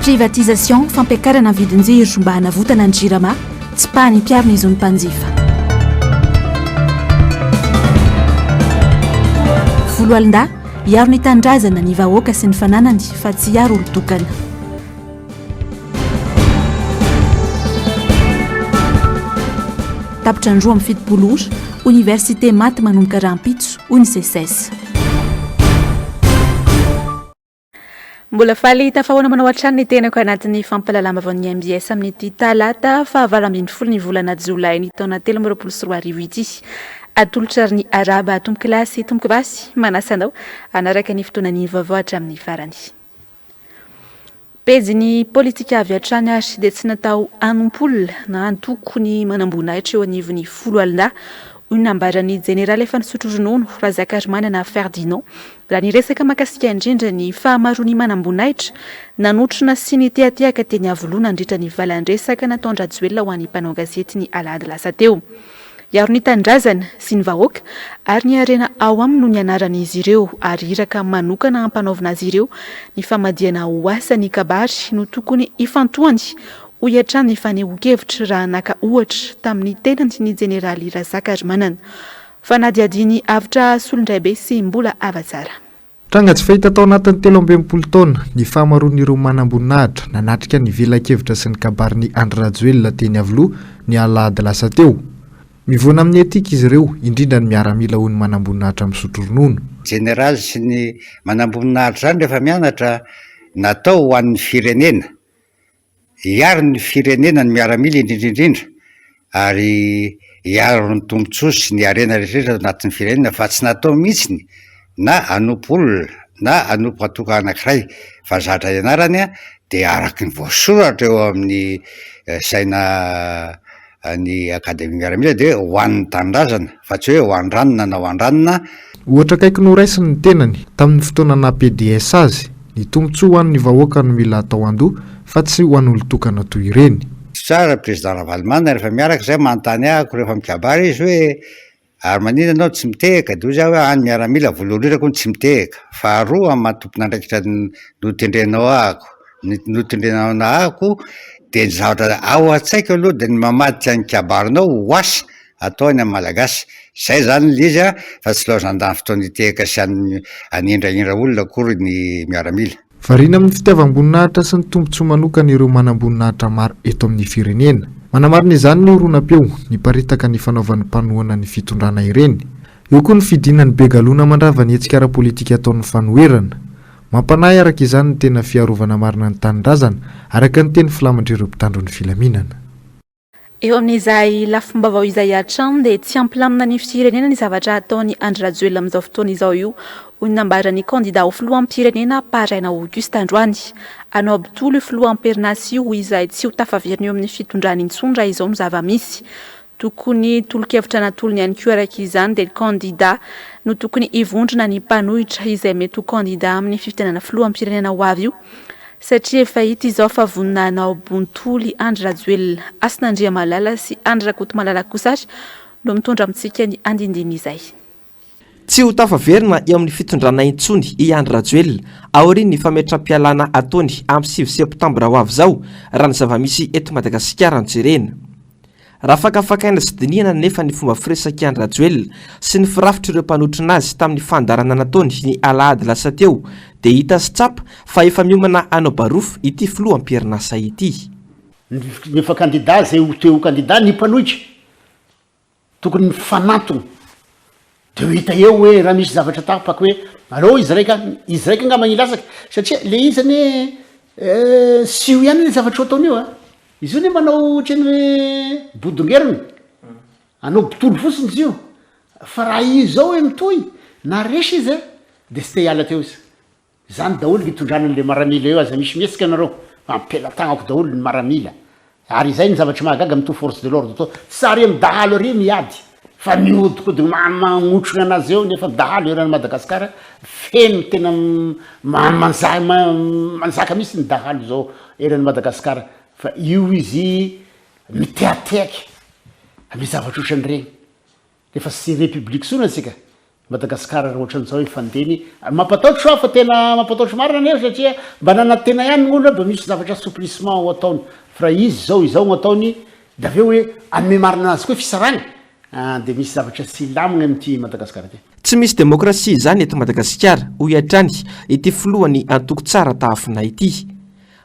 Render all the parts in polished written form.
Privatisation, fampiakarana vidin-jiro mba hanavotana ny Jirama, tsipahan'ny mpiaro ny zon'ny mpanjifa. Foloalindahy, hiaro ny tanindrazana, ny vahoaka sy ny fananany fa tsy hiaro olon-tokana. Tapitra ny 72 ora, oniversite maty manomboka rahampitso, hoy ny Seces. Mbola faly tafahoana manao hatrany ny tenako anatin'ny fampahalalam-baovaon'ny mbs amin'ity talata faha 18 ny volana jolay ny taona 2023 ity. Atolotra ary ny arahaba tompokolahy sy tompokovasy manasa anao hanaraka ny fotoanan'ny vaovao hatramin'ny farany. Pejin'ny politika avy hatrany ary dia tsy natao hanompo olona na antoko ny manamboninahitra eo anivon'ny foloalindahy, hoy ny nambaran'ny jeneraly efa nisotro ronono, Razakarimanana Ferdinand, raha niresaka mahakasika indrindra ny fahamaroan'ny manamboninahitra nanotrona sy nitehatehaka teny Iavoloha nandritra ny valan-dresaka nataon-dRajoelina ho an'ny mpanao gazety ny alahady lasa teo. Hiaro ny tanindrazana sy ny vahoaka ary ny harena ao aminy no nianaran'izy ireo ary iraka manokana hampanaovina azy ireo ny famadihana ho asa ny kabary no tokony hifantohany, hoy hatrany ny fanehoan-kevitra raha naka ohatra tamin'ny tenany ny jeneraly Razakarimanana. Fanadihadian'i Avotra Solondraibe sy Mbola Havatsara. Tranga tsy fahita tao anatin'ny 63 taona ny fahamaroan'ireo manamboninahitra nanatrika ny velakevitra sy ny kabarin'i Andry Rajoelina teny Iavoloha ny alahady lasa teo. Mivoana amin'ny etika izy ireo, indrindra ny miaramila hoy ny manamboninahitra misotro ronono. Jeneraly sy ny manamboninahitra izany rehefa mianatra natao ho an'ny firenena Hiaro ny firenena ny miaramila indrindra indrindra ary hiaro ny tombontsoa sy ny harena rehetra rehetra ao anatin'ny firenena fa tsy natao mihitsiny na hanompo olona na hanompo antoko anankiray fa ny zavatra ianarany dia araka ny voasoratra eo amin'ny saina ny Akademia Miaramila dia ho an'ny tanindrazana fa tsy hoe ho an-dranona na ho an-dranona. Ohatra akaiky noraisiny ny tenany tamin'ny fotoana naha PDS azy, ny tombontsoa ho an'ny vahoaka no mila atao andoha fa tsy ho an'olon-tokana toy ireny. Tsara Président Ravalomanana rehefa miaraka izay manontany ahako rehefa mikabary izy hoe Ary maninona ianao tsy mitehaka? Dia hoy izaho hoe, any miaramila voalohany indrindra akoho no tsy mitehaka. Faharoa amin'ny maha tompon'andraikitra notendrenao ahako, notendrenao ahako dia ny zavatra ao an-tsaiko aloha dia ny mamadika ny kabarinao ho asa atao any amin'ny Malagasy. Izay izany ilay izy an, fa tsy laozan-dany fotoana hitehaka sy hanindrahindra olona akory ny miaramila. Variana amin'ny fitiavam-boninahitra sy ny tombontsoa manokana ireo manamboninahitra maro eto amin'ny firenena. Manamarina izany ny horonam-peo niparitaka nifanaovan'ny mpanohana ny fitondrana ireny. Eo koa ny fidinan'ny be galona mandrava ny hetsika ara-politika ataon'ny fanoherana. Mampanahy araka izany ny tena fiarovana marina ny tanindrazana, araka ny teny filamatr'ireo mpitandro ny filaminana. Eo amin'izay lafim-baovao izay hatrany dia tsy hampilamina ny firenena ny zavatra ataon'i Andry Rajoelina amin'izao fotoana izao io, hoy ny nambaran'ny kandida ho filoham-pirenena Paraina Auguste androany. Hanao botolo io filoha am-perinasa io izay tsy ho tafaverina eo amin'ny fitondrany intsony raha izao no zava-misy. Tokony tolo-kevitra natolony ihany koa araka izany dia ny kandida no tokony hivondrona ny mpanohitra izay mety ho kandida amin'ny fifidianana filoham-pirenena ho avy io Satria efa hita izao fa vonona hanao bontoly Andry Rajoelina. Hasina Andriamalala sy Andry Rakotomalala kosa ary no mitondra amintsika ny andinindiny izay. Tsy ho tafaverina eo amin'ny fitondrana intsony i Andry Rajoelina aorian'ny fametram-pialana ataony amin'ny 9 septambra ho avy izao, raha ny zava-misy eto Madagasikara no jerena. Raha fakafakaina sy dinihana anefa ny fomba firesak'i Andry Rajoelina sy ny firafitr'ireo mpanotrona azy tamin'ny fandaharana nataony ny alahady lasa teo dia hita sy tsapa fa efa miomana hanao barofo ity filoha am-perinasa ity. Ny efa kandida izay ho te ho kandida ny mpanohitra tokony mifanantona de ho hita eo hoe raha misy zavatra tapaka hoe aleo izy raika izy raika angamba hilatsaka satria le izy anie sio ihany le zavatra ho ataony io a. Izy io anie manao ohatran'ny hoe bodongerona, hanao botolo fotsiny izy io, fa raha izy zao hoe mitohy na resy izy a, de tsy te hiala teo izy. Zany daholo ny itondrana an'le maramila eo, aza misy mihetsika nareo fa ampelatagnako daholo ny maramila, ary izay ny zavatry mahagaga amin'ito force de l'ordre to, tsy ary amin'ny dahalo ary miady fa mihodinkodiny magnotrona anazy eo nefa dahalo eran'i Madagascar feno tena manjaka mihitsy ny dahalo zao eran'i Madagascar fa io izy mitehatehaky amy zavatra ohatran'ireny, efa tsy république tsony antsika. Madagascar raha ohatran'izao efa ndeny mampataotro aho fa tena mampataotro marina anefa satria mba nanantena ihany ny olona mba misy zavatra assouplissement ho ataony fa raha izy izao izao no ataony de avy eo hoe hanome marina anazy koa fisaragna ah de misy zavatra tsy hilamigna amin'ity Madagascar ity. Tsy misy demokrasia izany eto Madagasikara, hoy hatrany ity filohan'ny antoko Tsara Tahafina ity.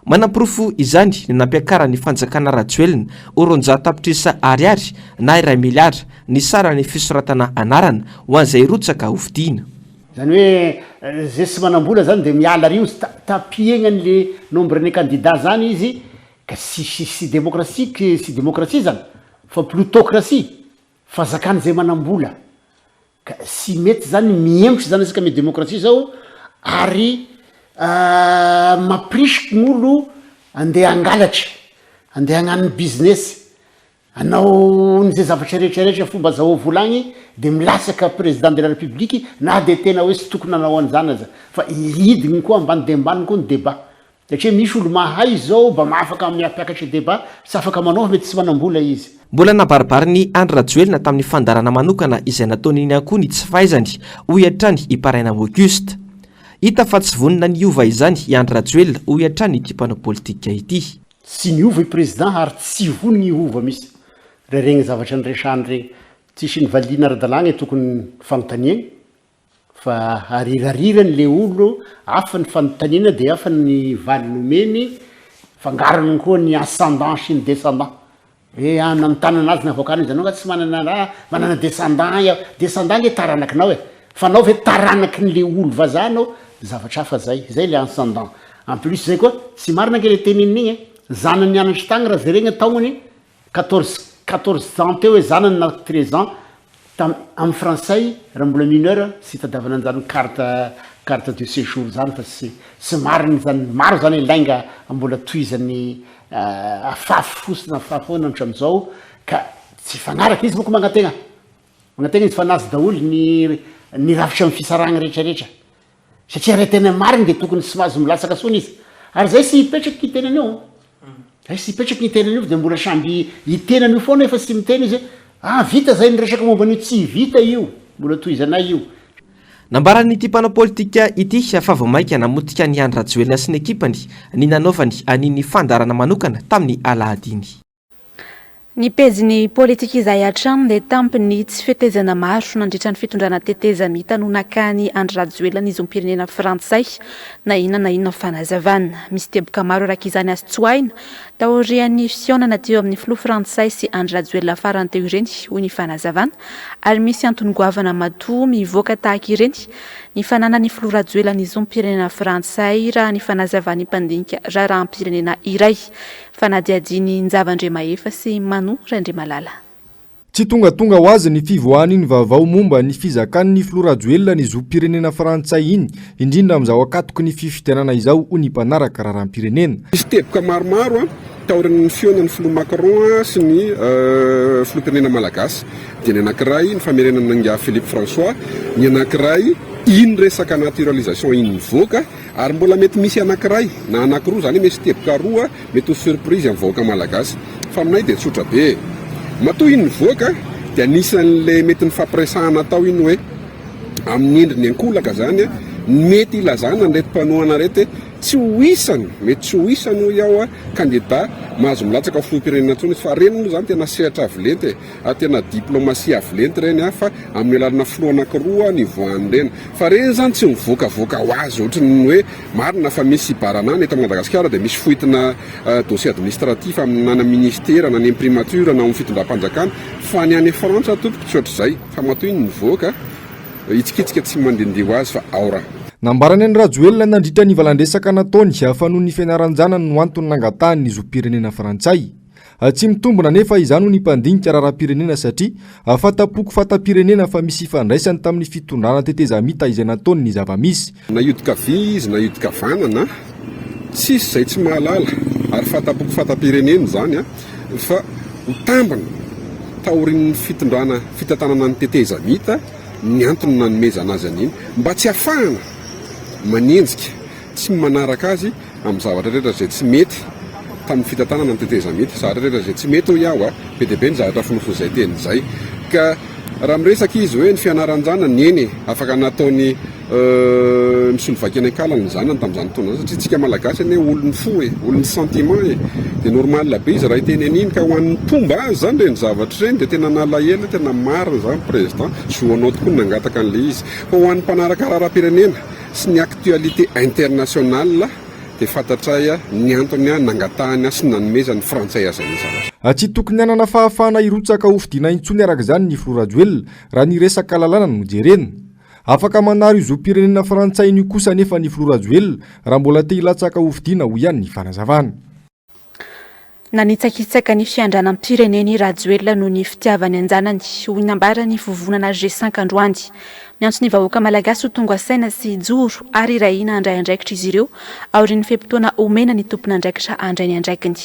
Manaporofo izany ny nampiakaran'ny fanjakana Rajoelina ho 200 tapitrisa ariary na iray miliara ny saran'ny fisoratana anarana ho an'izay hirotsaka hofidiana. Zany hoe ze tsy manambola zany de miala ary io, tapihegna le nombre ny candidat zany izy ka tsy tsy démocratie tsy démocratie zany fa ploutocratie, fanjakana zay manambola. Ka tsy mety zany mihemotra zany isika amy demokrasia zao ary mampirisiky gn'olo andeha hangalatra, andeha hagnano business, hanao ny ze zavatra rehetra rehetra fomba azahoa vola agny de milatsaka président de la république na de tena hoe tsy tokony hanao an'izany aza fa hidigny koa ambany de ambany koa ny debat. Satria misy olo mahay izao mba mahafaka miampiakatra debat, tsy afaka manao fa mety tsy manambola izy. Mbola nabaribarin'i Andry Rajoelina tamin'ny fandaharana manokana izay nataony iny ihany koa ny tsy fahaizany, hoy hatrany i Paraina Auguste. Hita fa tsy vonona ny hiova izany i Andry Rajoelina, hoy hatrany ity mpanao politika ity. Tsy niova i président ary tsy vonona hiova mihitsy raha regny zavatra niresahany regny. Tsisy nivaliana ara-dalàgna tokony fanontaniagna. Fa arirarirany le olo, hafa ny fanontaniana de hafa ny valiny omeny, fangarony koa ny ascendant sy ny descendant, hoe ah nanontany anazy ny avocat izy anao nga tsy manana raha, manana descendant aho, descendant nge taranakinao e, fa anao ve taranakin'le olo vazaha anao, zavatra hafa zay, zay le ascendant, en plus zay koa tsy marina nge le teneniny igny e, zanany nianatra tagny raha jerena taognany 14 14 ans teo hoe zanany na 13 ans tam amin'ny frantsay raha mbola mineur tsy itadiavana an'izany carte carte de séjour zany fa tsy tsy marina zany maro zany lainga mbola tohizany afafy fotsiny afafy foana hatramin'izao ka tsy hifagnaraka izy manko magnantegna magnantegna izy fa nazy daholo ny ny rafitra amin'ny fisarahagna rehetra rehetra Satria raha tena marina dia tokony tsy mahazo milatsaka tsony izy. Ary zay tsy hipetraky ny tenany eo. Zay tsy hipetraky ny tenany eo dia mbola samby hiteny an'io foana efa tsy miteny izy hoe ah vita zay ny resaka momba an'io, tsy vita io, mbola tohizanay io. Nambaran'ity mpanao politika ity fa vao mainka namotika an'i Andry Rajoelina sy ny ekipany ny nanaovany an'iny fandaharana manokana tamin'ny alahady iny. Ny pejin'ny politika izay hatrany dia tampin'ny tsy fetezana maro nandritra ny fitondrana tetezamita no nakan'i Andry Rajoelina ny zom-pirenena frantsay na inona na inona fanazavana. Misy teboka maro araka izany azo tsoahina taorian'ny fihaonana teo amin'ny filoha frantsay sy Andry Rajoelina farany teo ireny, hoy ny fanazavana, ary misy antony goavana matoa mivoaka tahaka ireny ny fananan'ny filoha Rajoelina ny zom-pirenena frantsay raha ny fanazavan'ny mpandinika raharaham-pirenena iray. Fanadihadian'i Njava Andriamahefa sy Manu Randriamalala. Tsy tongatonga ho azy ny fivoahan'iny vaovao momba ny fizakan'ny filoha Rajoelina ny zom-pirenena frantsay iny, indrindra amin'izao ankatoky ny fifidianana izao, hoy ny mpanaraka raharaham-pirenena. Nisy teboka maromaro taorian'ny fihaonan'ny filoha Macron sy ny filoham-pirenena malagasy, dia ny anankiray ny famerenana an'ingahy Philippe François, ny anankiray iny resaka naturalisation iny nivoaka, Ary mbola mety misy anakiray na anakiroa izany hoe misy teboka roa mety ho surprise amin'ny vahoaka malagasy. Fa aminay dia tsotra be e. Matoa iny nivoaka dia anisan'ilay mety nifampiresahana tao iny hoe amin'ny endriny ankolaka izany ny mety hilazana an'ireto mpanohana ireto hoe tsy ho isany, mety tsy ho isany hoy aho kandida mahazo milatsaka ho filoham-pirenena intsony izy. Fa ireny moa izany tena sehatra avo lenta e. Ary tena diplomatie avo lenta ireny fa amin'ny alalana filoha anakiroa no ivoahan'ireny. Fa ireny izany tsy mivoakavoaka ho azy ohatry ny hoe marina fa misy baranana eto Madagasikara dia misy foitina dossier administratif amina na ministera na any amin'ny primature na ao amin'ny fitondram-panjakana fa ny any Frantsa tompoko tsy ohatr'izay fa matoa iny mivoaka hitsikitsika tsy mandehandeha ho azy fa ao raha. Nambaran'i Andry Rajoelina nandritra ny valandresaka nataony fa noho ny fianaran-janany no antony nangatahany ny zom-pirenena frantsay. Tsy mitombina anefa izany hoy ny mpandinika raharaham-pirenena satria fanta-poko fanta-pirenena fa misy ifandraisany tamin'ny fitondrana tetezamita izay nataony ny zava-misy. Na hiodin-kavia izy na hiodin-kavanana, tsisy izay tsy mahalala ary fanta-poko fanta-pirenena izany fa ho tambiny taorian'ny fitondrana fitantanana ny tetezamita ny antony nanomezana azy an'iny mba tsy hafahana manenjika tsy manaraka azy amin'ny zavatra rehetra izay tsy mety tamin'ny fitantanana ny tetezamita. Zavatra rehetra izay tsy mety hoy aho a, be dia be ny zavatra fonofon'izay teny izay. Ka Raha miresaka izy hoe ny fianaran-janany, eny e, afaka nataony misolo vaky any an-kalany ny zanany tamin'izany fotoana izany satria tsika Malagasy anie olon'ny fo e, olon'ny sentiment e, dia normal be izy raha hiteny an'iny ka ho an'ny mpomba azy izany ireny zavatra ireny dia tena nalahelo hoe tena marina izany président, zo anao tokoa ny nangataka an'ilay izy. Fa ho an'ny mpanaraka raharaham-pirenena sy ny actualité internationale dia fantatray ny antony nangatahany sy nanomezan'ny frantsay azy an'io zavatra. Tsy tokony hanana fahafahana hirotsaka hofidiana intsony araka izany ny filoha Rajoelina raha ny resaka lalàna no jerena. Afaka manary io zom-pirenena frantsainy io kosa anefa ny filoha Rajoelina raha mbola te hilatsaka hofidiana hoy ihany ny fanazavana. Nanitsakitsaka ny fiandranam-pirenena i Rajoelina noho ny fitiavany an-janany, hoy nambaran'ny vovonana G-cinq androany. Miantso ny vahoaka malagasy ho tonga saina sy hijoro ary hiray hina handray andraikitra izy ireo aorian'ny fe-potoana omena ny tompon'andraikitra handray ny andraikiny.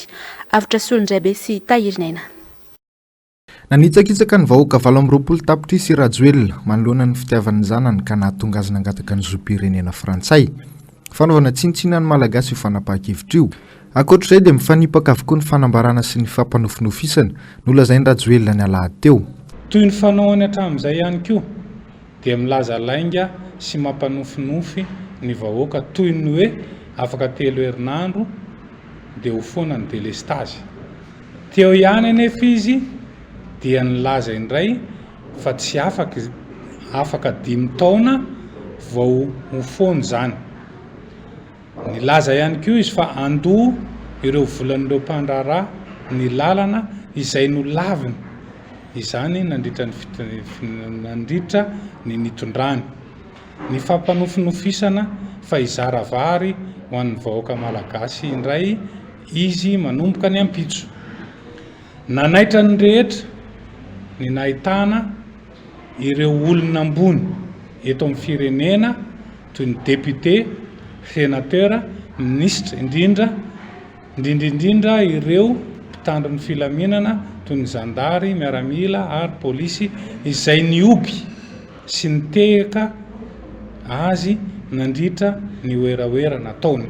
Avotra Solondraibe sy Tahirinaina. Nanitsakitsaka ny vahoaka 28 tapitrisa i Rajoelina manoloana ny fitiavany ny zanany ka nahatonga azy nangataka ny zom-pirenena frantsay. Fanaovana tsinontsinona ny Malagasy io fanapahan-kevitra io. Ankoatra izay dia mifanipaka avokoa ny fanambarana sy ny fampanofinofisana nolazain-dRajoelina ny alahady teo. Toy ny fanaony hatramin'izay ihany koa dia milaza lainga sy mampanofinofy ny vahoaka toy ny hoe afaka telo herinandro dia ho foana ny delestazy. Teo ihany anefa izy dia nilaza indray fa tsy afaka afaka dimy taona vao ho foana izany. Nilaza ihany koa izy fa handoa ireo volan'ireo mpandraharaha ny lalana izay nolaviny izany nandritra ny nandritra ny nitondrany. Ny fampanofinofisana fa hizara vary ho an'ny vahoaka malagasy indray izy manomboka ny ampitso. Nanaitra ny rehetra ny nahitana ireo olona ambony eto amin'ny firenena toy ny député, sénateur, minisitra indrindra Indrindra indrindra ireo mpitandro ny filaminana toy ny zandary, miaramila ary polisy izay nihoby sy nitehaka azy nandritra ny werawera nataony.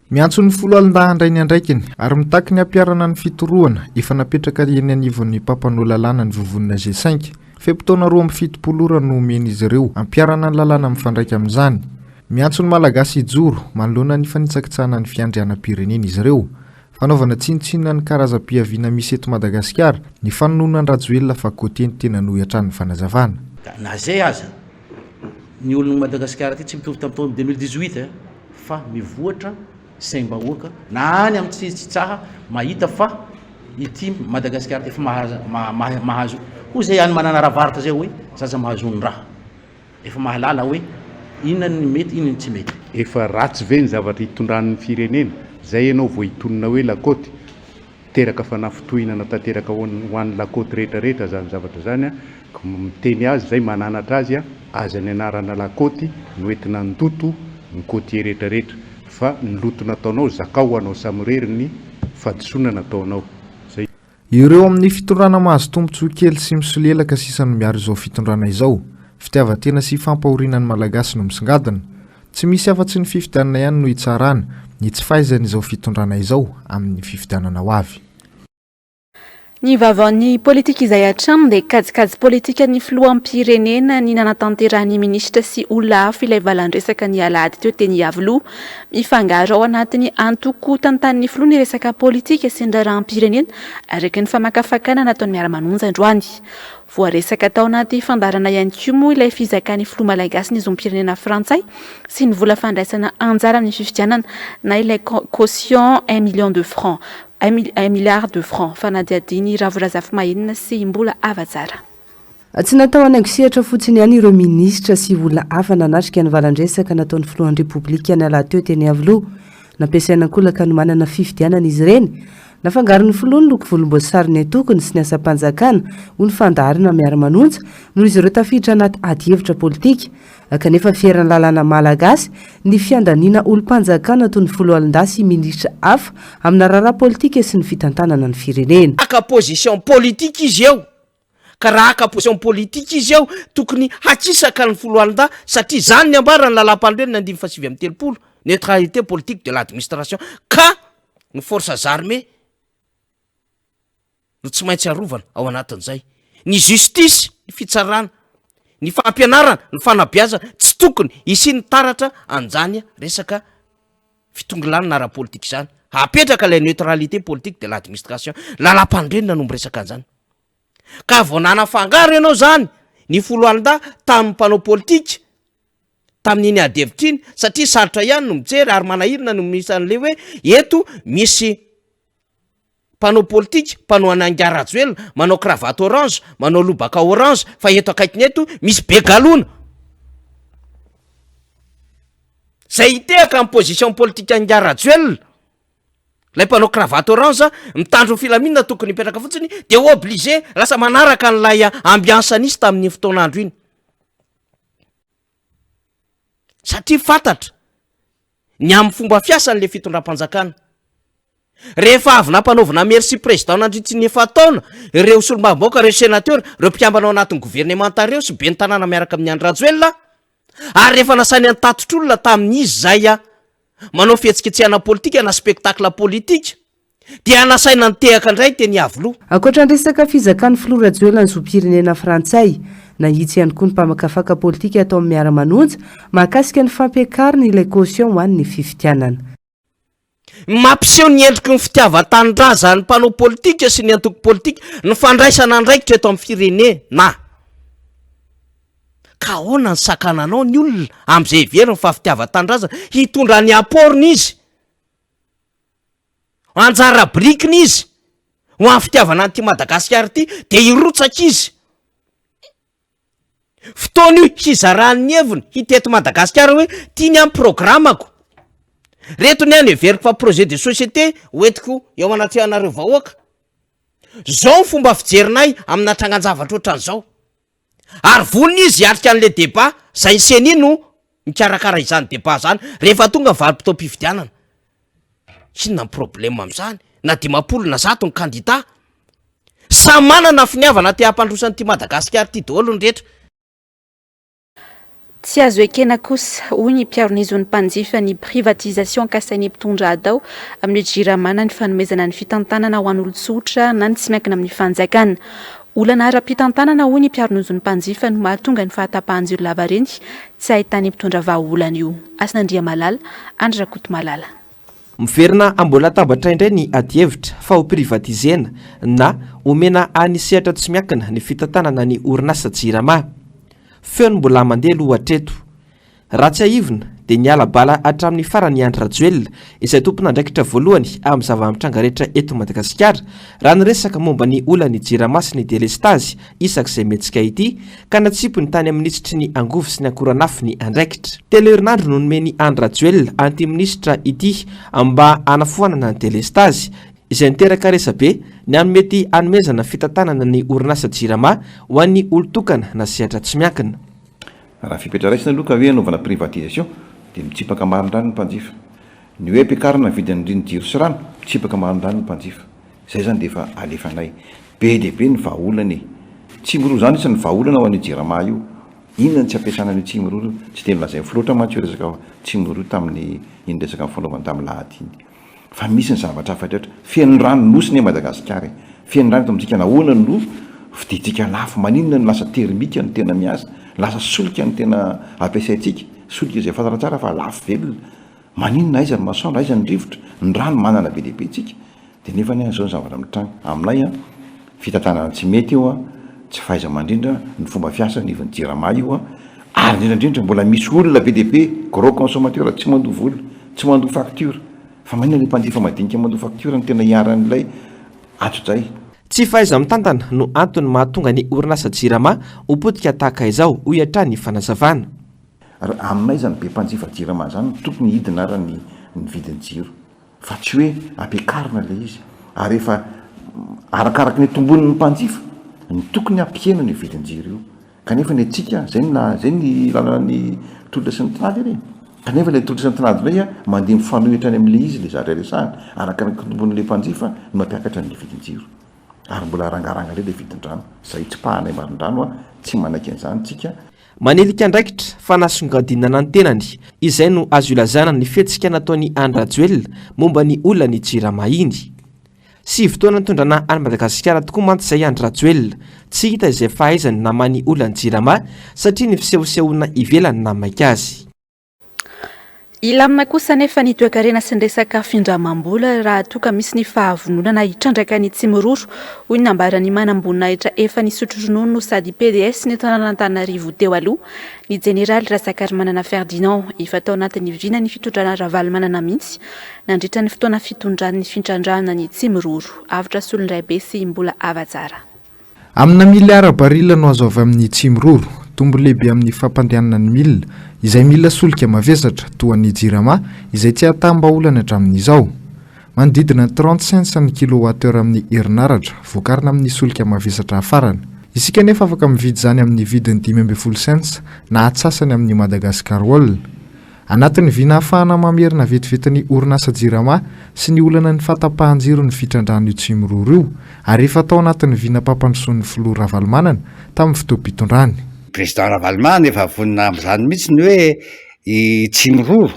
Miantso ny foloalindahy handray ny andraikiny ary mitaky ny hampiharana ny fitorohana efa napetraka eny anivon'ny mpampanoa lalàna ny vovonana G-cinq. Fe-potoana 72 ora no omen'izy ireo hampiharana ny lalàna mifandraika amin'izany. Miantso ny Malagasy hijoro manoloana ny fanitsakitsahana ny fiandrianam-pirenena izy ireo. Fanaovana tsinontsinona ny karazam-piaviana misy eto Madagasikara ny fanononana an-dRajoelina fa côté ny tenany hoy hatrany ny fanazavana. Na zay aza, ny olon'i Madagasikara aty tsy mitovy tamin'ny taona 2018 eh, fa mivoatra saim-bahoaka na any amin'ny tsy tsy tsaha mahita fa ity Madagasikara ity efa mahazo mahazo hoy zay any Mananara Avaratra zay hoe zaza mahazo ny raha. Efa mahalala hoe inona ny mety inona ny tsy mety. Efa ratsy ve ny zavatra itondrany ny firenena? Zay ianao vao hitonona hoe lakôty? Teraka fanafintohinana tanteraka ho an'ny lakôty rehetra rehetra zany zavatra zany an! Ka miteny azy zay mananatra azy an! Aza ny anarana lakôty no entina handoto ny côtier rehetra rehetra fa ny loto nataonao zakao ho anao samirery ny fahadisoana nataonao. Zay. Ireo amin'ny fitondrana mahazo tombontsoa kely sy misolelaka sisa no miaro izao fitondrana izao. Fitiavan-tena sy fampahoriana ny Malagasy no misongadina. Tsy misy afa-tsy ny fifidianana ihany no hitsarana ny tsy fahaizan'izao fitondrana izao amin'ny fifidianana ho avy. Ny vaovaon'ny politika izay hatramin'ny dia kajikajy politikan'ny filoham-pirenena ny nanatanterahan'ny minisitra sy olona hafa ilay valan-dresaka ny alahady teo teny Iavoloha. Mifangaro ao anatin'ny antoko tantanin'ny filoha ny resaka politika sy ny raharaham-pirenena, araka ny famakafakana nataon'ny Miara-manonja androany. Voaresaka tao anaty fandaharana ihany koa moa ilay fizakan'ny filoha malagasy ny zom-pirenena frantsay sy ny vola fandraisana anjara amin'ny fifidianana na ilay caution un million de francs, un milliard de francs. Fanadihadian'i Ravo Razafimahenina sy Mbola Havatsara. Tsy natao hanaingo sehatra fotsiny ihany ireo minisitra sy olona hafa nanatrika ny valan-dresaka nataon'ny filohan'ny Repoblika ny alahady teo teny Iavoloha. Nampiasaina an-kolaka hanomanana fifidianana izy ireny. Nafangaron'ny filoha ny loko volomboasary ny antokony sy ny asam-panjakana, hoy ny fandaharana Miara-manonja, noho izy ireo tafiditra anaty adihevitra politika. Kanefa feran'ny lalàna malagasy ny fiandaniana olom-panjakana toy ny foloalindahy sy minisitra hafa amina raharaha politika sy ny fitantanana ny firenena. Haka position politique izy eo Ka raha haka position politique izy eo, tokony hakisaka ny foloalindahy satria izany ny ambaran'ny lalàmpanorenana andininy faha-39, neutralité politique de l'administration, ka ny forces armées no tsy maintsy arovana ao anatin'izay, ny justice. ny fitsarana, ny fampianarana, ny fanabeazana, tsy tokony hisian'ny taratra an'izany resaka fitongilanana ara-politika izany. Apetraka ilay neutralité politique de l'administration. Lalàmpanorenana no miresaka an'izany. Ka vao nanafangaro ianao izany ny foloalindahy tamin'ny mpanao politika tamin'iny ady hevitra iny satria sarotra ihany no mijery ary manahirana no misy an'ilay hoe eto misy mpanao politika mpanohana an'ingahy Rajoelina manao cravate orange, manao lobaka orange fa eto akaikiny eto misy be galona zay hitehaka amin'ny position politika an'ingahy Rajoelina. Ilay mpanao cravate orange mitandro ny filaminana tokony hipetraka fotsiny de obligé lasa manaraka an'ilay ambiance nisy tamin'iny fotoan'andro iny. Satria fantatra ny amin'ny fomba fiasan'ilay fitondram-panjakana. Rehefa avy nampanaovina merci président nandritry ny efa-taona ireo solombavambahoaka, ireo sénateur, ireo mpikambana ao anatin'ny governemanta ireo sy ben'ny tanàna miaraka amin'i Andry Rajoelina, ary rehefa nasainy nitatitr'olona tamin'izy izay manao fihetsiketsehana politika na spectacle politika dia nasaina nitehaka indray teny Iavoloha. Ankoatra ny resaka fizakan'ny filoha Rajoelina ny zom-pirenena frantsay, nahitsy ihany koa ny mpamakafaka politika atao amin'ny Miara-manonja mahakasika ny fampiakarana ilay caution ho an'ny fifidianana. Mampiseho ny endriky ny fitiavan-tanindrazan'ny mpanao politika sy ny antoko politika ny fandraisana andraikitra eto amin'ny firenena. Ka ahoana ny sakananao ny olona amin'izay heveriny fa fitiavan-tanindrazana hitondra ny apport-ny izy, anjara birikiny izy ho an'ny fitiavana an'ity Madagasikara ity dia hirotsaka izy. Fotoana io hizarany ny heviny hita eto Madagasikara hoe ty ny ahy programako, reto ny ahy no heveriko fa projet de société hoentiko eo anatrehanareo vahoaka, zao ny fomba fijerinay amina trangan-javatra ohatran'izao. Ary vonona izy hiatrika an'le débat, zay ny ceni no mikarakara izany débat zany rehefa tonga ny vanim-potoam-pifidianana. Inona ny problème am'zany? Na 50 na 100 ny candidat, samy manana finiavana te hampandroso an'ity Madagasikara ity daholo ny rehetra. Tsy azo ekena kosa, hoy ny mpiaro ny zon'ny mpanjifa ny privatisation kasain'ny mpitondra atao amin'ny Jirama na ny fanomezana ny fitantanana ho an'olon-tsotra na ny tsy miankina amin'ny fanjakana. Olana ara-pitantanana, hoy ny mpiaro ny zon'ny mpanjifa no mahatonga ny fahatapahan-jiro lavareny tsy ahitan'ny mpitondra vahaolana io. Hasina Andriamalala, Andry Rakotomalala. Miverina ambony latabatra indray ny adihevitra fa ho privatizena na omena an'ny sehatra tsy miankina ny fitantanana ny orinasa Jirama. Feo no mbola mandeha aloha hatreto. Raha tsiahivina dia niala bala hatramin'ny farany i Andry Rajoelina izay tompon'andraikitra voalohany amin'ny zava-mitranga rehetra eto Madagasikara raha niresaka momba ny olan'ny Jirama sy ny delestazy isak'izay mihetsika ity ka natsipiny tany amin'ny minisitry ny angovo sy ny akoranafo ny andraikitra. Telo herinandro no nomen'i Andry Rajoelina an'ity minisitra ity mba hanafoanana ny delestazy izay niteraka resabe ny amin'ny mety hanomezana fitantanana ny orinasa Jirama ho an'ny olon-tokana na sehatra tsy miankina. Raha fepetra raisina aloha ka hoe hanaovana privatisation dia mitsipaka marindrano ny mpanjifa. Ny hoe ampiakarina ny vidin'ny riny jiro sy rano, mitsipaka marindrano ny mpanjifa. Izay izany dia efa alefanay. Be dia be ny vahaolana e! Tsimiroro izany isan'ny vahaolana ho an'io Jirama io. Inona no tsy ampiasana an'io Tsimiroro io? Tsy dia nolazain'ny filoha loatra mantsy io resaka Tsimiroro io tamin'ny iny resaka nifanaovany tamin'ny lahady iny. Fa misy ny zavatra hafa rehetra. Feno rano nosy ne Madagasikara e. Feno rano eto amintsika nahoana no vidintsika lafo? Maninona no lasa thermique no tena miasa? Lasa solika no tena ampiasaintsika? Solika izay fantatra tsara fa lafo velona. Maninona aiza ny masoandro, aiza ny rivotra? Ny rano manana be dia be tsika. Dia nefa anie izao ny zavatra mitranga. Aminay an, fitantanana tsy mety io an, tsy fahaiza-mandrindra ny fomba fiasa anivon'ny jirama io an, ary indrindra indrindra mbola misy olona be dia be, gros consommateur tsy mandoa vola. Tsy mandoa facture. Fa maninona ilay mpanjifa madinika mandoa facture no tena iharan'ilay antsojay? Tsy fahaiza-mitantana no antony mahatonga ny orinasa Jirama ho potika tahaka izao, hoy hatrany ny fanazavana. Ary aminay izany be mpanjifa Jirama izany no tokony hidina ara ny ny vidin'ny jiro fa tsy hoe ampiakarina ilay izy. Ary efa arakaraky ny tombon'ny mpanjifa no tokony hampihena an'io vidin-jiro io. Kanefa ny antsika, zay no na, zay ny lalana ny tolotra sy ny tinady anie. Kanefa ilay tolotra sy ny tinady indray an, mandeha mifanohitra any amin'ilay izy ilay zavatra resahana. Arakaraka ny tombon'ilay mpanjifa no mampiakatra an'ilay vidin-jiro. Ary mbola arangaranga indray ilay vidin-drano. Izay tsipahanay marindrano an, tsy manaiky an'izany tsika. Manilika andraikitra fa nasongadinana ny tenany, izay no azo ilazana ny fihetsika nataon'i Andry Rajoelina momba ny olan'ny Jirama iny. Sivy taona nitondrana an'i Madagasikara tokoa mantsy izay Andry Rajoelina. Tsy hita izay fahaizany namaha ny olan'ny Jirama satria ny fisehosehoana ivelany nahamaika azy. Hilamina kosa anefa ny toekarena sy ny resaka findramam-bola raha toa ka misy ny fahavononana hitrandraka ny Tsimiroro, hoy ny nambaran'ny manamboninahitra efa nisotro ronono no sady pds ny tanànan'Antananarivo teo aloha, ny jeneraly Razakarimanana Ferdinand. Efa tao anatin'ny vinan'ny fitondrana Ravalomanana mihitsy nandritra ny fotoana fitondran'ny fitrandrahana ny Tsimiroro. Avotra Solondraibe sy Mbola Havatsara. Amina miliara barila no azo avy amin'ny Tsimiroro, tombony lehibe amin'ny fampandehanana ny milina, izay mila solika mavesatra, toa ny Jirama, izay tsy ahatam-bahaolana hatramin'izao. Manodidina ny 30 cents ny kilowatt-heure amin'ny herinaratra, vokarina amin'ny solika mavesatra hafarana. Isika anefa afaka mividy izany amin'ny vidiny 15 cents na atsasany amin'ny Madagascar Oil. Anatin'ny vina ahafahana mamerina vetivety ny orinasa Jirama sy ny olana ny fahatapahan-jiro ny fitrandrahana io Tsimiroro io ary efa tao anatin'ny vinam-pampandrosoan'ny filoha Ravalomanana tamin'ny fotoam-pitondrany. Président Ravalomanana efa vonona amin'izany mihitsy ny hoe i Tsimiroro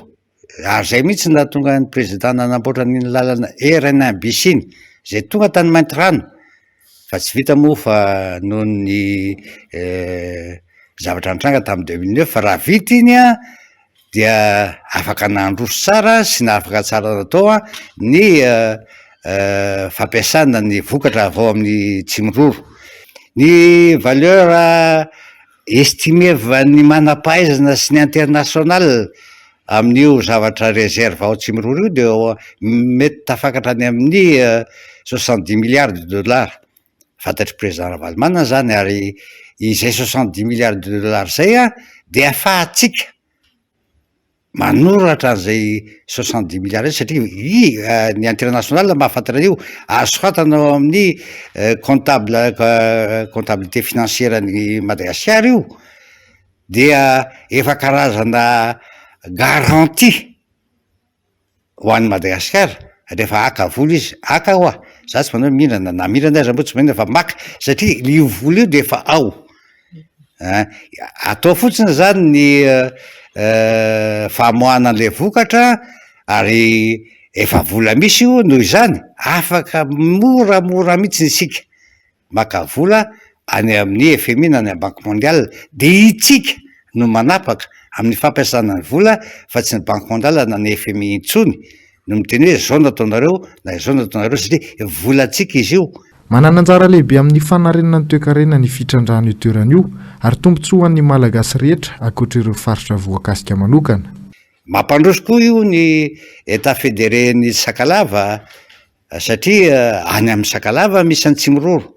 ary izay mihitsy no nahatonga ny président nanamboatra an'iny lalana RN un bis iny izay tonga tany Maintirano fa tsy vita moa fa noho ny zavatra nitranga tamin'ny 2009 fa raha vita iny an dia afaka nandroso tsara sy nahafaka tsara natao an ny fampiasana ny vokatra avy ao amin'ny Tsimiroro. Ny valeur estimée an'ny manam-pahaizana sy ny international amin'io zavatra réserve ao Tsimiroro io dia mety tafakatra any amin'ny 70 milliards de dollars. Fantatr'i Président Ravalomanana izany ary izay 70 milliards de dollars izay an dia afahantsika manoratra an'izay 70 milliards izay satria i ny international mahafantatra an'io, azo soratana ao amin'ny comptable comptabilité financière an'i Madagasikara io dia efa karazana garantie ho an'i Madagasikara rehefa haka vola izy, haka hoa, za tsy manao hoe mihinana na mihinana aza moa tsy maninona fa maka satria io vola io de efa ao, ein, atao fotsiny zany ny famoahana an'le vokatra ary efa vola misy io noho izany afaka moramora mihitsy isika maka vola any amin'ny FMI na any amin'ny Banque mondiale dia itsika no manapaka amin'ny fampiasana ny vola fa tsy ny Banque mondiale na ny FMI intsony no miteny hoe izao no ataonareo na izao no ataonareo satria volantsika izy io. Manana anjara lehibe amin'ny fanarenana ny toekarena ny fitrandrahana io toerana io ary tombontsoa ho an'ny Malagasy rehetra ankoatra ireo faritra voakasika manokana. Mampandroso koa io ny Etat fédéré ny Sakalava Satria any amin'ny Sakalava misy an'i Tsimiroro,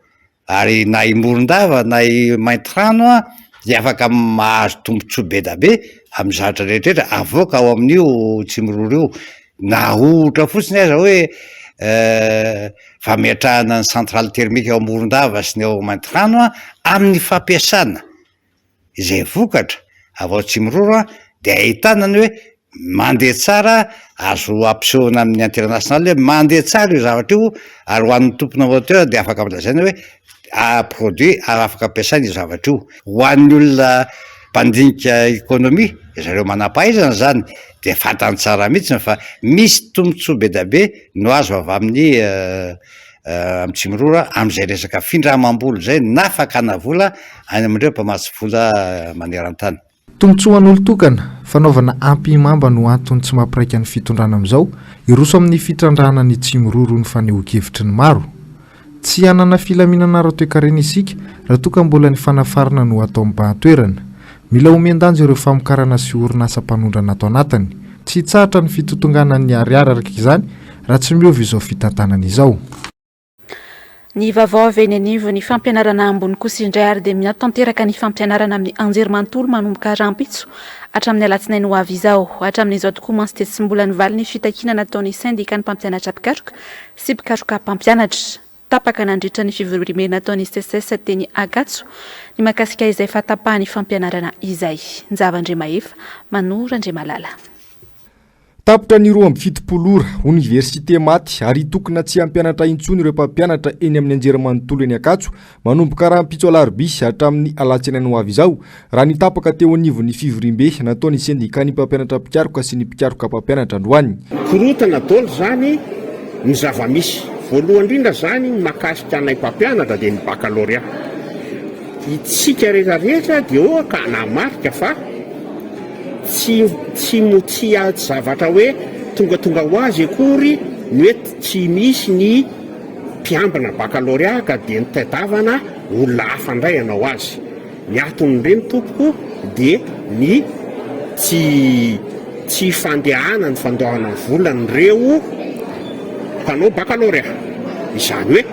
ary na i Morondava na i Maintirano dia afaka mahazo tombontsoa be da be amin'ny zavatra rehetra rehetra avoaka ao amin'io Tsimiroro io, na ohatra fotsiny aza hoe fametrahana ny centrale thermique ao Morondava sy ny ao Maintirano amin'ny fampiasana izay vokatra avy ao Tsimiroro dia ahitana ny hoe mandeha tsara, azo ampisehoana amin'ny international hoe mandeha tsara io zavatra io ary ho an'ny tompona moteur dia afaka lazaina hoe produit ary afaka ampiasaina io zavatra io. Ho an'ny olona mpandinika économie, zareo manam-pahaizana zany dia fantany tsara mihitsy fa misy tombontsoa be dia be no azo avy amin'ny amin'ny Tsimiroro amin'izay resaka findramam-bola izay na fakana vola any amin'ireo mpamatsy vola maneran-tany. Tombontsoa ho an'olon-tokana, fanaovana ampihimamba no antony tsy mampiraika ny fitondrana amin'izao, hiroso amin'ny fitrandrahana ny Tsimiroro ny fanehoan-kevitry ny maro. Tsy hanana filaminana ara-toekarena isika raha toa ka mbola ny fanafarana no atao mibahan-toerana. Mila omen-danja ireo famokarana sy orinasa mpanondrana ato anatiny. Tsy hitsahatra ny fitotonganan'ny ariary araka izany raha tsy miova izao fitantanana izao. Ny vaovao avy eny anivon'ny fampianarana ambony kosa indray ary dia miato tanteraka ny fampianarana amin'ny anjerimanontolo manomboka rahampitso hatramin'ny alatsinainy ho avy izao. Hatramin'izao tokoa mantsy dia tsy mbola nivaly ny fitakiana nataon'ny sendikan'ny mpampianatra mpikaroka sy mpikaroka mpampianatra. Tapaka nandritra ny fivoriambe nataon'ny Seces teny Ankatso ny mahakasika izay fahatapahan'ny fampianarana izay. Njava Andriamahefa, Manoro Andriamalala. Tapitra ny 72 ora, oniversite maty ary hitokona tsy hampianatra intsony ireo mpampianatra eny amin'ny anjerimanontolo eny Ankatso manomboka rahampitso alarobia hatramin'ny alatsinainy ho avy izao, raha ny tapaka teo anivon'ny fivoriambe nataon'ny sendikan'ny mpampianatra mpikaroka sy ny mpikaroka mpampianatra androany. Korontana daholo izany ny zava-misy. Voalohany indrindra izany ny mahakasika anay mpampianatra dia ny baccalauréat. Itsika rehetra rehetra dia oa ka namarika fa tsy tsy tsy zavatra hoe tongatonga ho azy akory ny hoe tsy misy ny mpiambina baccalauréat ka dia nitadiavana olona hafa indray hanao azy. Ny aton'ireny tompoko dia ny tsy tsy fandehanan'ny fandoavana volan'ireo mpanao baccalauréat. Izany hoe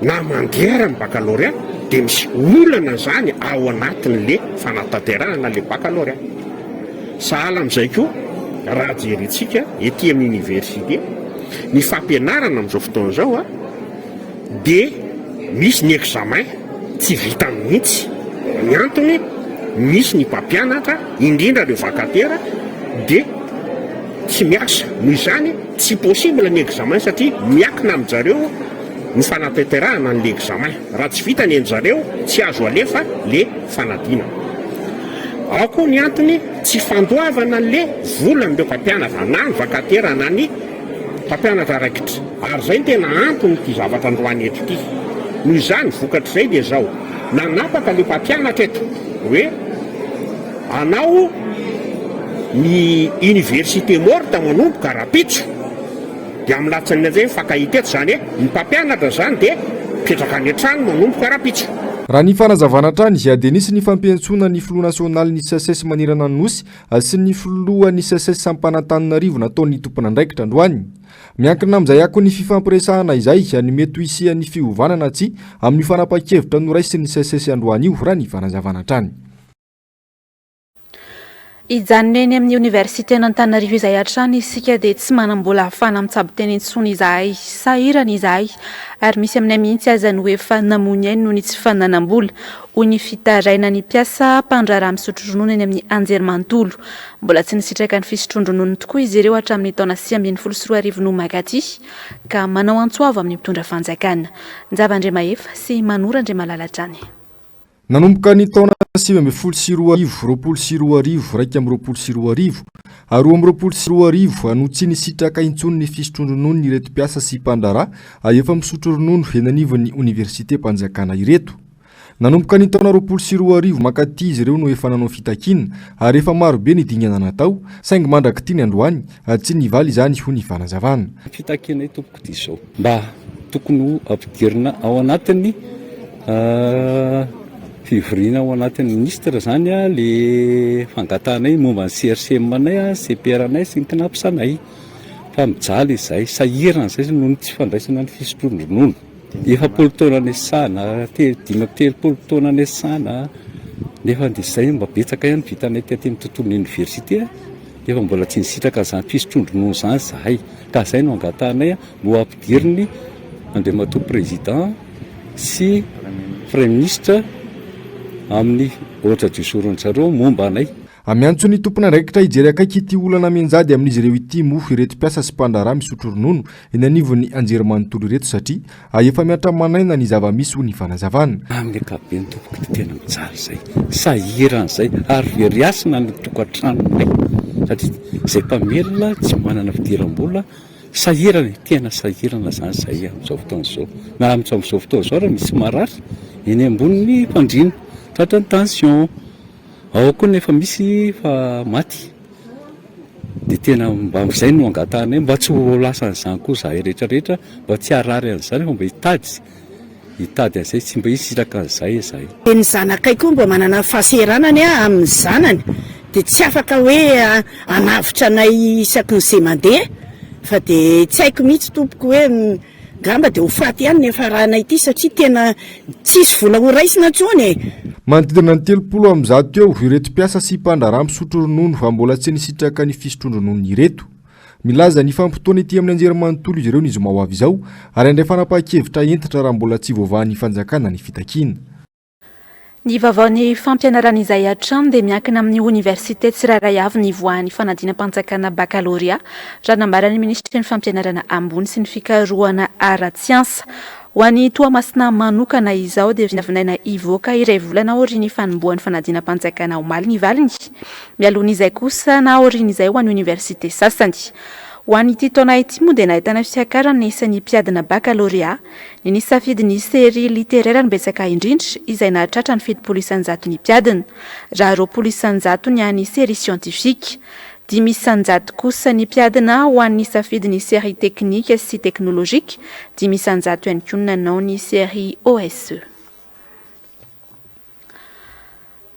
na mandeha ara ny baccalauréat dia misy olana izany ao anatin'le fanatanterahana le baccalauréat. Sahala amin'izay koa raha jerentsika ety amin'ny université, ny fampianarana amin'izao fotoana izao dia misy ny examen tsy vita mihitsy. Ny antony, misy ny mpampianatra, indrindra ireo vacataires dia tsy miasa. Noho izany, tsy possible ny examen satria miankina amin-jareo ny fanatanterahana an'ilay examen. Raha tsy vita ny an-jareo, tsy azo alefa le fanadinana. Ao koa ny antony tsy fandoavana an'le volan'ireo mpampianatra na ny vacataires na ny mpampianatra raikitra. Ary izay no tena anton'ity zavatra androany eto ity. Noho izany, vokatr'izay dia izao, nanapaka ilay mpampianatra eto hoe hanao ny université morte manomboka rahampitso, dia amin'ny latsiny indray mifankahita eto, izany hoe ny mpampianatra izany dia mipetraka any an-trano manomboka rahampitso. Raha ny fanazavana hatrany dia nisy ny fampiantsoana ny filoha nasionalin'ny Seces manerana ny Nosy sy ny filohan'ny Seces sampan'Antananarivo nataon'ny tompon'andraikitra androany. Miankina amin'izay akon'ny fifampiresahana izay ny mety ho hisian'ny fiovana na tsia amin'io fanapahan-kevitra noraisin'ny Seces androany io, raha ny fanazavana hatrany. Hijanona eny amin'ny oniversiten'Antananarivo izay hatrany isika dia tsy manam-bola ahafahana mitsabo tena intsony izahay. Sahirana izahay ary misy aminay mihitsy aza no efa namoy ny ainy noho ny tsy fananam-bola, hoy ny fitarainan'ny mpiasa mpandraharaha misotro ronono eny amin'ny anjerimanontolo. Mbola tsy nisitraka ny fisotroan-drononony tokoa izy ireo hatramin'ny taona 2019 no mankaty ka manao antso avo amin'ny mpitondra fanjakana. Njava Andriamahefa sy Manoro Andriamalala hatrany. Nanomboka ny taona 2019, 2020, 2021 ary 2022 no tsy nisitraka intsony ny fisotroan-drononony ireto mpiasa sy mpandraharaha efa misotro ronono eny anivon'ny oniversitem-panjakana ireto. Nanomboka ny taona 2020 mankaty izy ireo no efa nanao fitakiana ary efa maro be ny dingana natao saingy mandrak'ity ny androany tsy nivaly izany hoy ny fanazavana. Ny fitakianay tompoko dia izao, mba tokony ho ampidirina ao anatin'ny fivoriana ao anatin'ny minisitra izany le fangatahanay momba ny CRCM anay, CPR anay sy ny CNAPS anay fa mijaly izahay, sahirana izahay noho ny tsy fandraisana ny fisotroan-dronono. 40 taona niasana, 35 taona niasana, nefa dia izay mba betsaka ihany vitanay taty amin'ny tontolon'ny oniversite, nefa mbola tsy nisitraka an'izany fisotroan-dronono izany izahay. Ka izay no angatahanay mba ho ampidirin'ny Andriamatoa Président sy Praiminisitra amin'ny ordre du jour-n'ny zareo momba anay. Miantso ny tompon'andraikitra hijery akaiky ity olana mianjady amin'izy ireo ity moa ireto mpiasa sy mpandraharaha misotro ronono eny anivon'ny anjerimanontolo ireto satria efa mihatra manaina ny zava-misy hoy ny fanazavana. Amin'ny ankapobeny tompoko dia tena mijaly izay, sahirana izay ary very hasina ny tokantranonay satria izay mpamelona tsy manana fidiram-bola, sahirana e, tena sahirana izany izahay amin'izao fotoana izao, na amin'izao fotoana izao ary misy marary eny ambonin'ny fandriana tratran'ny tension, ao koa nefa misy fa maty. Dia tena mba izay no angatahanay mba tsy ho lasan'izany koa izahay rehetra rehetra, mba tsy harary an'izany fa mba hitady, hitady an'izay, tsy mba hisitraka an'izay izahay. Dia ny zanakay koa mba manana fahasahiranany amin'ny zanany dia tsy afaka hoe hanavotra anay isaky ny izay mandeha fa dia tsy haiko mihitsy tompoko hoe Ngamba dia ho faty ihany ny hiafaranay ity satria tena tsisy vola ho raisina intsony e! Manodidina ny 130 eo ireto mpiasa sy mpandraharaha misotro ronono fa mbola tsy nisitraka ny fisotroan-drononony ireto. Milaza ny fampitoana ety amin'ny anjerimanontolo izy ireo ny zoma ho avy izao ary handray fanapahan-kevitra hentitra raha mbola tsy voavahan'ny fanjakana ny fitakiana. Ny vaovaon'ny fampianarana izay hatrany dia miankina amin'ny oniversite tsirairay avy ny hivoahan'ny fanadinam-panjakana bakalorea, raha nambaran'ny minisitry ny fampianarana ambony sy ny fikarohana ara-tsiansa. Ho an'i Toamasina manokana izao dia vinavinaina hivoaka iray volana aorian'ny fanombohan'ny fanadinam-panjakana omaly ny valiny. Mialohan'izay kosa na aorian'izay ho an'ny oniversite sasany. Ho an'ity taona ity moa dia nahitana fiakarana ny isan'ny mpiadina bakalorea. Ny nisafidy ny série littéraire no betsaka indrindra, izay nahatratra ny 70 isan-jaton'ny mpiadina, raha 20 isan-jato ny an'ny série scientifique. 5% kosa ny mpiadina ho an'ny nisafidy ny série technique sy technologique, 5% ihany koa ny nanao ny série OSE.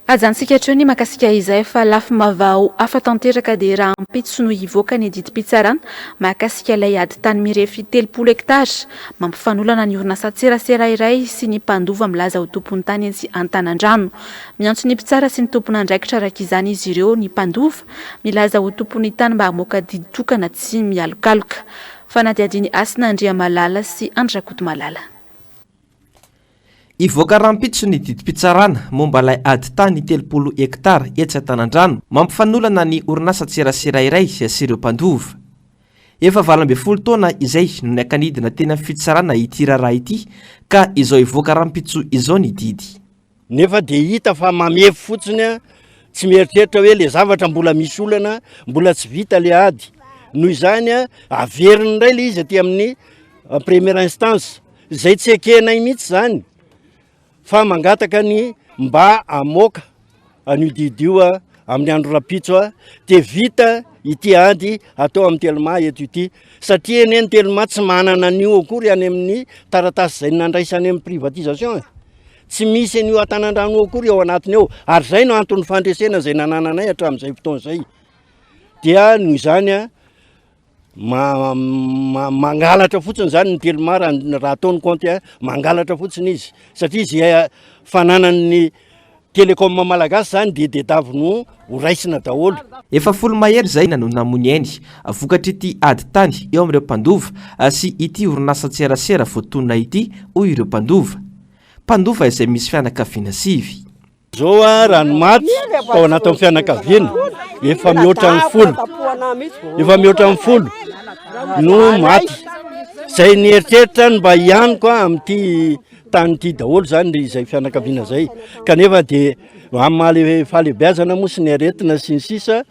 Ajanontsika hatreo ny mahakasika izay fa lafim-baovao hafa tanteraka dia rahampitso no hivoaka ny didim-pitsarana mahakasika ilay ady tany mirefy 30 hektara mampifanolana ny orinasan-tserasera iray sy ny mpandova milaza ho tompon'ny tany etsy Antanandrano. Miantso ny mpitsara sy ny tompon'andraikitra araka izany izy ireo ny mpandova milaza ho tompon'ny tany mba hamoaka didy tokana tsy mialokaloka. Fanadihadian'i Hasina Andriamalala sy Andry Rakotomalala. Hivoaka rahampitso ny didim-pitsarana momba ilay ady tany 30 hektara etsy Antanandrano mampifanolana ny orinasan-tserasera iray sy ireo mpandova. Efa 18 taona izay no niaka-nidina teny amin'ny fitsarana ity raharaha ity ka izao hivoaka rahampitso izao ny didy. Nefa dia hita fa mamefy fotsiny tsy mieritreritra hoe le zavatra mbola misy olana, mbola tsy vita le ady. Noho izany averiny indray le izy aty amin'ny première instance. Izay tsy ekenay mihitsy izany fa mangataka ny mba hamoaka an'io didy io amin'ny andro rahampitso dia vita ity ady atao amin'ny Telma eto ity satria anie ny Telma tsy manana an'io akory any amin'ny taratasy izay nandraisany amin'ny privatisation e. Tsy misy an'io Antanandrano io akory ao anatiny ao ary izay no anton'ny fandresena izay nanananay hatramin'izay fotoana izay. Dia noho izany a Mangalatra fotsiny zany ny Telma raha atao ny compte a, mangalatra fotsiny izy satria izay fananan'ny Telecom malagasy zany dia tadiaviny ho raisina daholo. Efa folo mahery izay no namoy ny ainy vokatr'ity ady tany eo amin'ireo mpandova sy ity orinasan-tserasera voatonona ity hoy ireo mpandova. Mpandova izay misy fianakaviana sivy. Zao a raha ny maty tao anatin'ny fianakaviana efa mihoatra ny folo, efa mihoatra ny folo no maty. Zay nieritreritra ny mba hianoka amin'ity tany ity daholo zany ry izay fianakaviana zay. Kanefa dia amin'ny maha le fahalehibeazana moa sy ny aretina sy ny sisa,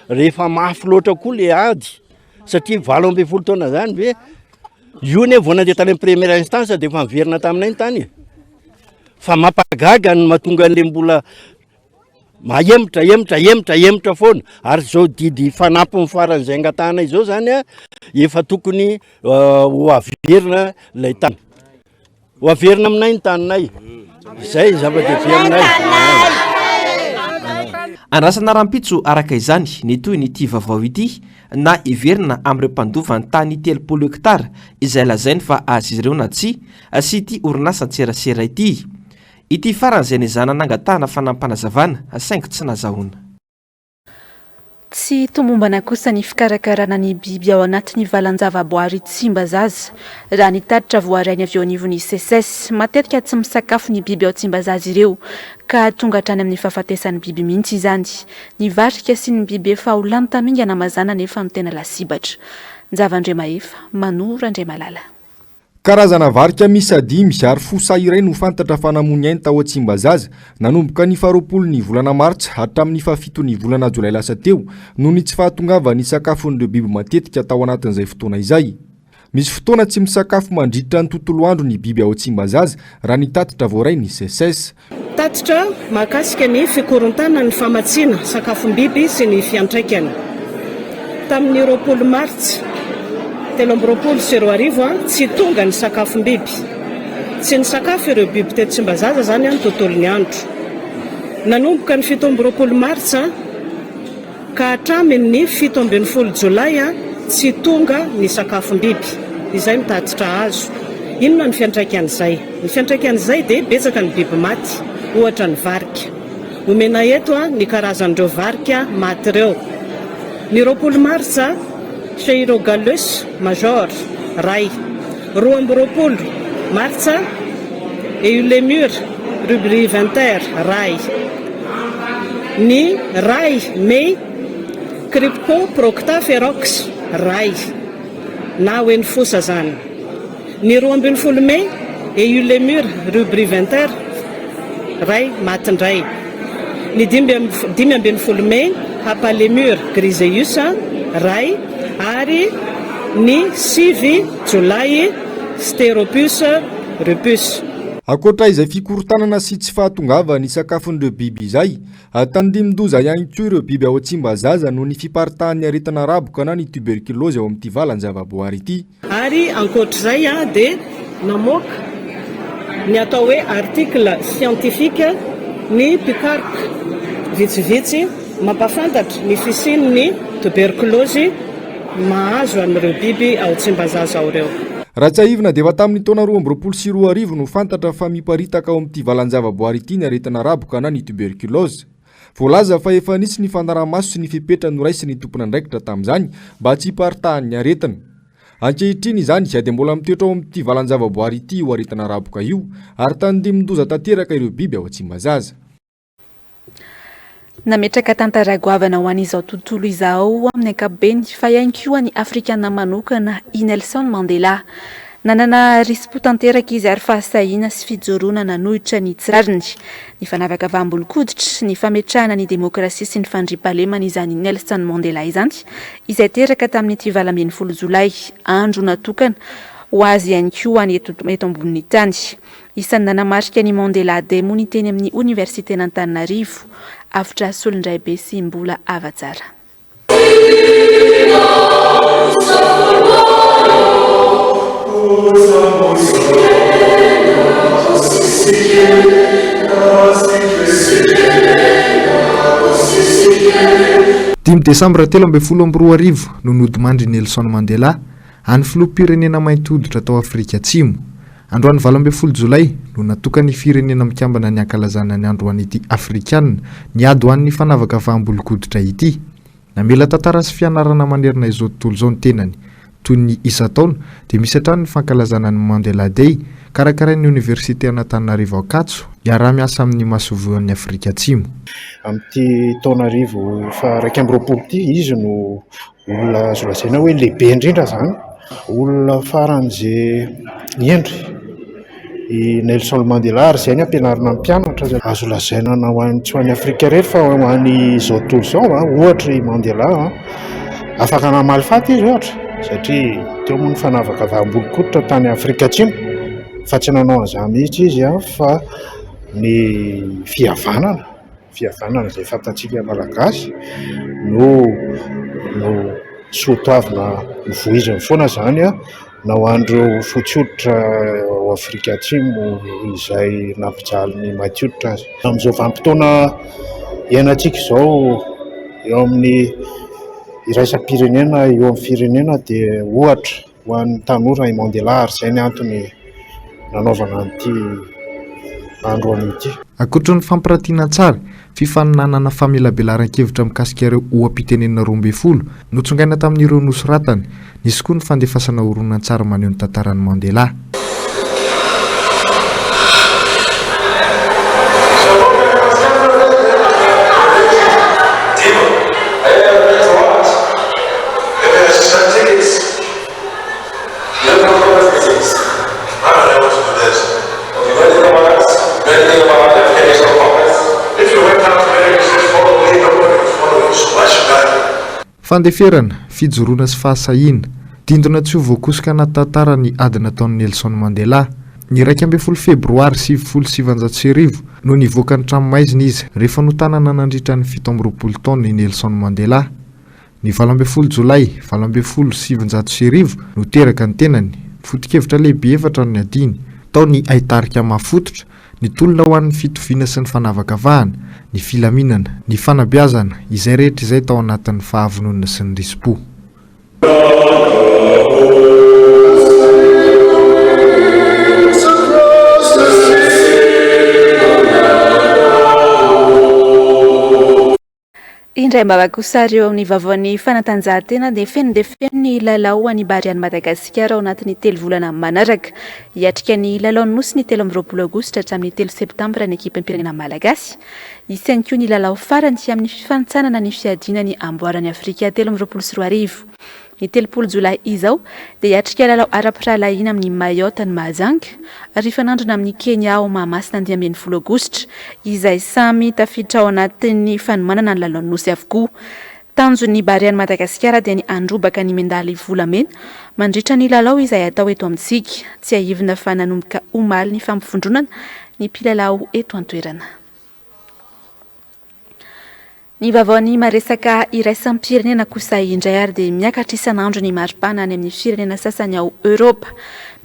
rehefa mafy loatra koa le ady satria 18 taona zany ve, io anie vao nandeha tany amin'ny première instance dia efa niverina taminay ny tany e. Fa mampagaga ny mahatonga an'le mbola mahemotra, hemotra, hemotra, hemotra foana. Ary izao didy fanampiny faran'izay angatahana izao zany a, efa tokony ho averina ilay tany. Ho averina aminay ny taninay. Izay zava-dehibe aminay. Andrasana rahampitso araka izany ny tohin'ity vaovao ity na hiverina amin'ireo mpandova ny tany 30 hektara izay lazainy fa azy ireo na tsia sy ity orinasan-tserasera ity. Ity farany izay nezahana nangatahana fanampinazavana saingy tsy nazahoana. Tsy tomombana kosa ny fikarakarana ny biby ao anatin'ny valan-javaboary Tsimbazaza, raha ny tatitra voarainy avy eo anivon'ny Seces. Matetika tsy misakafo ny biby ao Tsimbazaza ireo, ka tonga hatrany amin'ny fahafatesan'ny biby mihitsy izany. Ny varika sy ny biby efa ho lany tamingana mazàna anefa no tena lasibatra. Njava Andriamahefa, Manoro Andriamalala. Karazana varika miisa dimy ary fosa iray no fantatra fa namoy ny ainy tao Tsimbazaza nanomboka ny faharoapolo ny volana martsa hatramin'ny fahafito ny volana jolay lasa teo noho ny tsy fahatongavan'ny sakafon'ireo biby matetika tao anatin'izay fotoana izay. Misy fotoana tsy misakafo mandritra ny tontolo andro ny biby ao Tsimbazaza raha ny tatitra voarain'ny Seces. Tatitra mahakasika ny fikorontanan'ny famatsiana sakafom-biby sy ny fiantraikany. Tamin'ny 20 martsa 2023, tsy tonga ny sakafom-biby. Tsy nisakafo ireo biby teto Tsimbazaza izany ny tontolon'ny andro. Nanomboka ny 27 martsa, Ka hatramin ny 17 jolay tsy tonga ny sakafom-biby. Izay no tatitra azo. Inona ny fiantraikan'izay? Ny fiantraikan'izay dia betsaka ny biby maty, ohatra ny varika. Omena eto ny karazan'ireo varika maty ireo. Ny 20 martsa, Cheirogallus major, ray. 22 martsa, Eulemur rubriventer, ray. Ny ray mey Cryptoprocta ferox, ray, na hoe ny fosa zany. Ny 12 mey Eulemur rubriventer, ray, maty indray. Ny 15 mey Hapalemur griseus, ray, ary. ny 9 jolay Steropus rupus. Ankoatra izay fikorontanana sy tsy fahatongavan'ny sakafon'ireo biby izay, tandindon-doza ihany koa ireo biby ao Tsimbazaza noho ny fiparitahan'ny aretina raboka na ny tuberculose ao amin'ity valan-javaboary ity. Ary ankoatr'izay dia namoaka ny atao hoe article scientifique ny mpikaroka vitsivitsy mampafantatra ny fisian'ny tuberculose mahazo an'ireo biby ao Tsimbazaza ao ireo. Raha tsiahivina dia efa tamin'ny taona 2022 no fantatra fa miparitaka ao amin'ity valan-javaboary ity ny aretina raboka na ny tuberculose. Voalaza fa efa nisy ny fanaraha-maso sy ny fepetra noraisin'ny tompon'andraikitra tamin'izany mba tsy hiparitahan'ny aretina. Ankehitriny izany dia mbola mitoetra ao amin'ity valan-javaboary ity io aretina raboka io ary tandindon-doza tanteraka ireo biby ao Tsimbazaza. Nametraka tantara goavana ho an'izao tontolo izao amin'ny ankapobeny fa ihany koa ny Afrikana manokana i Nelson Mandela. Nanana risi-po tanteraka izy ary fahasahiana sy fijoroana nanohitra ny tsy rariny, ny fanavakavaham-bolon-koditra, ny fametrahana ny demokrasia sy ny fandriampahalemana izany Nelson Mandela izany, izay teraka tamin'ity 18 jolay, andro natokana ho azy ihany koa any eto ambonin'ny tany. Isan'ny nanamarika ny Mandela Day moa ny teny amin'ny Oniversiten'Antananarivo, Avotra Solondraibe sy Mbola Havatsara. Dimy desambra 2013 no nodimandry i Nelson Mandela, Any filoham-pirenena mainty hoditra tao Afrika Atsimo. Androany 18 jolay no natokan'ny Firenena Mikambana ny hankalazana ny andro ho an'ity Afrikana niady ho an'ny fanavakavaham-bolon-koditra ity. Namela tantara sy fianarana manerana izao tontolo izao ny tenany. Toy ny isan-taona dia misy hatrany ny fankalazana ny Mandela Day karakarain'ny Oniversiten'Antananarivo Ankatso iaraha-miasa amin'ny masoivohon'i Afrika Atsimo. Amin'ity taona arivo faha 21 ity, izy no Olona azo lazaina hoe lehibe indrindra izany, olona faran'izay hendry i Nelson Mandela ary izay no ampianarina ny mpianatra. Azo lazaina na ho an'ny tsy ho an'i Afrika irery fa ho an'izao tontolo izao ohatra i Mandela, afaka namaly faty izy ohatra satria teo moa ny fanavakavaham-bolon-koditra tany Afrika Atsimo fa tsy nanao an'izany mihitsy izy fa ny fihavanana. Fihavanana izay fantatsika Malagasy no no soatoavina novoiziny foana izany na ho an'ireo fotsy hoditra ao Afrika Atsimo izay nampijaly ny mainty hoditra aza. Amin'izao vanim-potoana iainantsika izao eo amin'ny iraisam-pirenena, eo amin'ny firenena dia ohatra Ho an'ny tanora i Mandela ary izay ny antony nanaovana an'ity andro anio ity. Ankoatra ny fampirantiana an-tsary, fifaninanana famelabelaran-kevitra mikasika ireo oha-pitenenana 12 notsongaina tamin'ireo nosoratany, nisy koa ny fandefasana horonantsary maneho ny tantaran'i Mandela. Fandeferana, fijoroana sy fahasahiana. Dindona tsy ho voakosoka anaty tantara ny ady nataon'i Nelson Mandela. Ny 11 febroary 1990 no nivoaka ny tranomaizina izy rehefa notanana nandritra ny 27 taona i Nelson Mandela. Ny 18 jolay 1918 no teraka ny tenany. Foto-kevitra lehibe efatra no niadiany, tao ny haitarika mahafototra, ny tolona ho an'ny fitoviana sy ny fanavakavahana, ny filaminana, ny fanabeazana, izay rehetra izay tao anatin'ny fahavononana sy ny risi-po. Indray mba kosa ary eo amin'ny vaovaon'ny fanatanjahantena dia feno dia feno ny lalao ho an'ny Barea-n'i Madagasikara ao anatin'ny telo volana manaraka. Hiatrika ny lalaon'ny Nosy ny 23 aogositra hatramin'ny 3 septambra ny ekipam-pirenena malagasy. Hisy ihany koa ny lalao farany amin'ny fifanintsanana ny fiadiana ny amboaran'i Afrika 2023. Ny 30 jolay izao dia hiatrika lalao ara-pirahalahiana amin'i Mayotte any Mahajanga ary hifanandrina amin'i Kenya ao Mahamasina ny 15 aogositra, izay samy tafiditra ao anatin'ny fanomanana ny lalaon'ny Nosy avokoa. Tanjon'ny Barean'i Madagasikara dia ny handrobaka ny mendaly volamena mandritra ny lalao izay hatao eto amintsika. Tsiahivina fa nanomboka omaly ny fampivondronana ny mpilalao eto an-toerana. Ny vaovaon'ny maresaka iraisam-pirenena kosa indray ary dia miakatra isan'andro ny maripana any amin'ny firenena sasany ao Eoropa.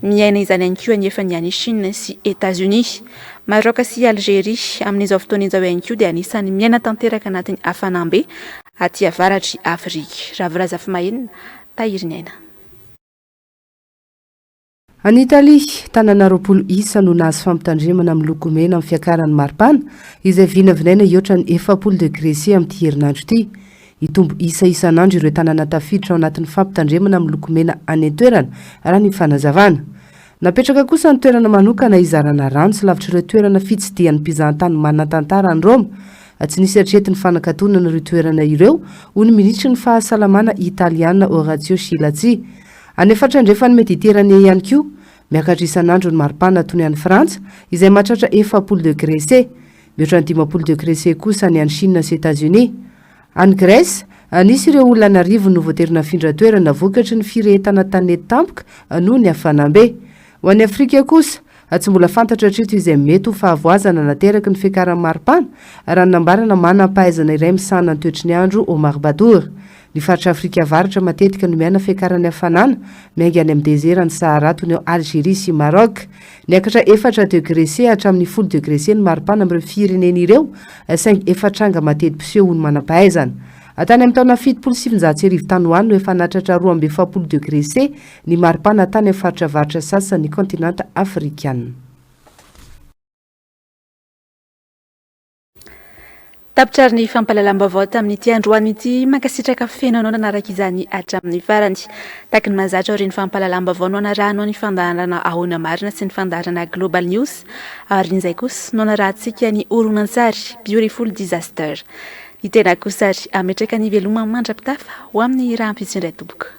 Miaina izany ihany koa anefa ny any Chine sy Etazonia. Maroc sy Algeria amin'izao fotoana izao ihany koa dia anisan'ny miaina tanteraka anatin'ny hafanam-be aty avaratr'i Afrika. Ravo Razafimahenina, Tahiriniaina. Any Italia, tanàna 20 isa no nahazo fampitandremana miloko mena amin'ny fiakaran'ny maripana, izay vinavinaina hihoatra ny 40 degré C amin'ity herinandro ity. Hitombo isa isan'andro ireo tanàna tafiditra ao anatin'ny fampitandremana miloko mena any an-toerana, raha ny fanazavana. Napetraka kosa ny toerana manokana hizarana rano tsy lavitr'ireo toerana fitsidihan'ny mpizahantany manan-tantara any Roma. Tsy nisy hatreto ny fanakatonana ireo toerana ireo, hoy ny minisitry ny fahasalamana italiana Orazio Schillaci. Any faritra andrefan'i Mediterane ihany koa, miakatra isan'andro ny maripana toy ny any Frantsa, izay mahatratra 40 degré C. Mihoatra ny 50 degré C kosa ny any Chine sy Etazonia. Any Grèce, nisy ireo olona an'arivony no voatery nafindra toerana vokatry ny firehetana tanety tampoka noho ny hafanam-be. Ho an'i Afrika kosa, tsy mbola fantatra hatreto izay mety ho fahavoazana nateraky ny fiakaran'ny maripana, raha ny nambarana manam-pahaizana iray misahana ny toetry ny andro, Omar Badour. Ny faritra Afrika Avaratra matetika no miaina fiakaran'ny hafanana, miainga any amin'ny dezeran'i Sahara toy ny ao Algeria sy Maroc. Niakatra efatra degré C hatramin'ny folo degré C ny maripana amin'ireo firenena ireo, saingy efa tranga mateti-piseho hoy ny manam-pahaizana. Tany amin'ny taona 1970 tany ho any no efa nahatratra 42 degré C ny maripana tany amin'ny faritra avaratra sasan'ny kaontinanta afrikana. Tapitra ary ny fampahalalam-baovao tamin'ity androany ity. Mankasitraka feno anao nanaraka izany hatramin'ny farany. Taky ny mahazatra aorian'ny fampahalalam-baovao no anarahanao ny fandaharana Ahoana Marina sy ny fandaharana Global News. Aorian'izay kosa no anarahantsika ny horonantsary Beautiful Disaster. Ny tena kosa ary hametraka ny veloma mandra-pitafa ho amin'ny rahampitso indray tompoko.